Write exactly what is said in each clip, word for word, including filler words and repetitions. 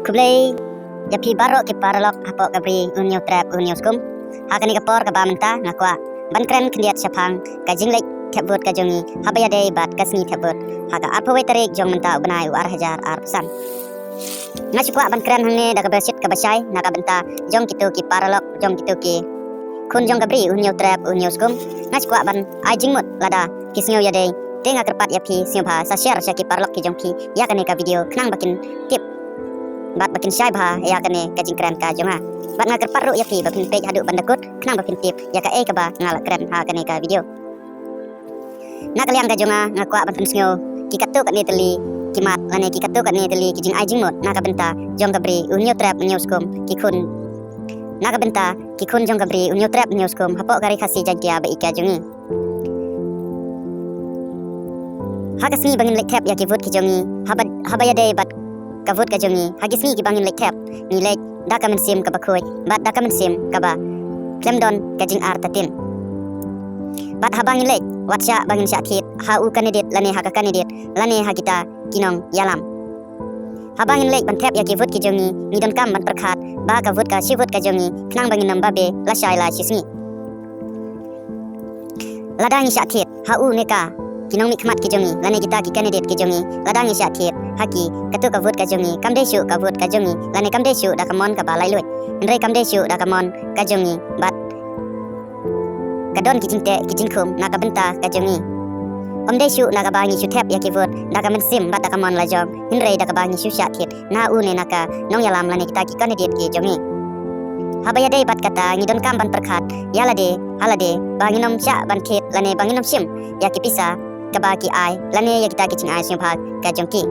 Khublei ïa phi baroh ki paralok hapoh ka Bri U Hynñiewtrep U Hynñiewskum. Ha kane ka por kaba mynta nga kwah ban kren khyndiat shaphang ka jingleit thep vote ka jong ngi haba ïadei bad ka sngi thep vote ha ka arphew wei tarik jong mynta u bnai u ar hajar arphew san. Nga shu kwah ban kren hangne da kaba shit kaba shai na ka bynta jong kito ki paralok, jong kito ki khun jong ka Bri U Hynñiewtrep U Hynñiewskum. Nga shu kwah ban ai jingmut lada phi sngew ïadei. Te nga kyrpad ïa phi sngewbha sa share sha ki paralok ki jong phi ïa kane ka video khnang ba kin tip bad ba kin shai bha ïa kane ka jingkren ka jong nga. Bad nga kyrpad ruh ïa phi ba phin peit haduh ban da kut khnang ba phin tip ïa kaei kaba nga la kren ha kane ka video. Na ka liang ka jong nga, nga kwah ban pynsngew ki katto katne tylli ki mat lane ki katto katne tylli ki jingai jingmut na ka bynta jong ka Bri U Hynñiewtrep U Hynñiewskum, ki khun, na ka bynta ki khun jong ka Bri U Hynñiewtrep U Hynñiewskum hapoh ka Ri Khasi Jaiñtia ba ïeit ka jong ngi. Ha ka sngi ba ngin leit thep ïa ki vote ki jong ngi, haba, haba ïadei bad ka vote ka jong ngi, ha ki sngi kiba ngin leit thep, ngi leit da ka mynsiem kaba khuid bad da ka mynsiem kaba khlem don ka jingartatien. Bad haba ngin leit, wat shah ba ngin shah thied ha u candidate lane ha ka candidate lane ha kita ki nongïalam. Haba ngin leit ban thep ïa ki vote ki jong ngi, ngi donkam ban pyrkhat ba ka vote ka shi vote ka jong ngi khnang ba ngin ym babe lashai la shisngi. Lada ngi shah thied ha u ne ka, ki nongmihkhmat ki jong ngi lane kita ki candidate ki jong ngi, lada ngi shah thied ha ki, kato ka vote ka jong ngi kam dei shuh ka vote ka jong ngi lane kam dei shuh da ka mon kaba laitluid, hynrei kam dei shuh da ka mon ka jong ngi bad ka don ki jingteh ki jingkhum na ka bynta ka jong ngi. Ym dei shuh na kaba ngi shu thep ïa ki vote da ka mynsiem bad da ka mon lajong, hynrei da kaba ngi shu shah thied na u ne na ka nongïalam lane kita ki candidate ki jong ngi. Haba ïadei bad kata, ngi donkam ban pyrkhat ïa lade ha lade ba ngin ym shah ban thied lane ba ngin ym shim ïa ki pisa kaba ki ai lane ïa kita ki jingai sngewbha ka jong ki.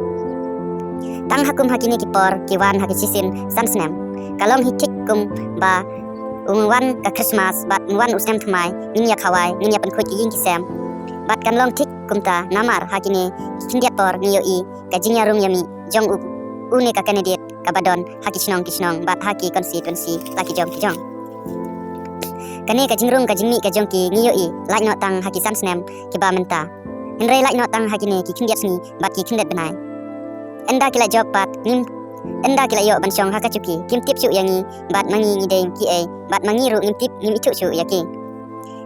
Tang ha kum ha kine ki por ki wan ha ki shisien san snem, ka long hi thik kumba u wan ka Christmas bad u wan u snem thymmai, ngin ïa khawai, ngin ïa pynkhuid ki ïing ki sem. Bad kan long thik kumta namar ha kine ki khyndiat por ngi ïohi ka jingïarung ïamih jong u, u ne ka candidate kaba don ha ki shnong ki shnong bad ha ki constituency la ki jong ki jong. Kane ka jingrung ka jingmih ka jong ki ngi ïohi lait noh tang ha ki san snem kiba mynta. Hynrei lait noh tang ha kine ki khyndiat sngi bad ki khyndiat bnai, ynda ki la jop pat ngim, ynda ki la ïoh ban shong ha ka chuki, kim tip shuh ïa ngi bad ma ngi ngi dei kiei, bad ma ngi ruh ngim tip, ngim ithuh shuh ïa ki.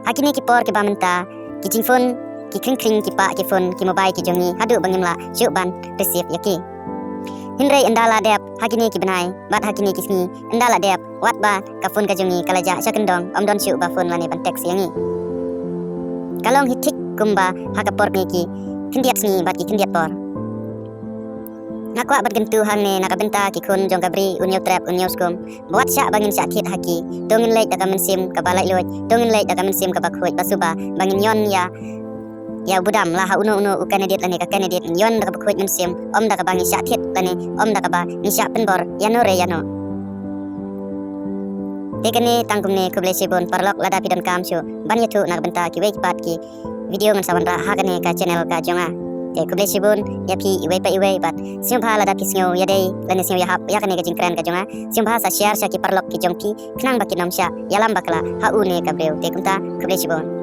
Ha kine ki por kiba mynta, ki jingphone, ki khring khring, ki pah ki phone, ki mobile ki jong ngi haduh ba ngim lah shuh ban receive ïa ki. Hynrei ynda la dep ha kine ki bnai bad ha kine ki sngi, ynda la dep, wat ba ka phone ka jong ngi ka la jah sha kyndong, ym don shuh ba phone lane ban text ïa ngi. Ka long hi thik kumba ha ka por ne ki khyndiat sngi bad ki khyndiat por. Nga kwah ban kyntu hangne na ka bynta ki khun jong ka Bri U Hynñiewtrep U Hynñiewskum, ba wat shah ba ngin shah thied ha ki. To ngin leit da ka mynsiem kaba laitluid, to ngin leit da ka mynsiem kaba khuid, ba suba ba ngin ïoh ïa, ïa u budam la ha uno uno u candidate lane ka candidate, ngin ïoh da kaba khuid mynsiem, ym da kaba ngi shah thied lane ym da kaba ngi shah pynbor ïano re ïano. Te kane tang kumne, khublei shibun paralok, lada phi donkam shuh ban ïathuh na ka bynta kiwei ki pat ki video, ngan sa wanrah ha kane ka channel ka jong nga. Te khublei shibun ïa phi iwei pa iwei bad sngewbha lada phi sngew ïadei lane sngew ïahap ïa kane ka jingkren ka jong nga, sngewbha sa share sha ki paralok ki jong phi khnang ba kin ym shah ïalam bakla ha une ka briew. Te kumta, khublei shibun.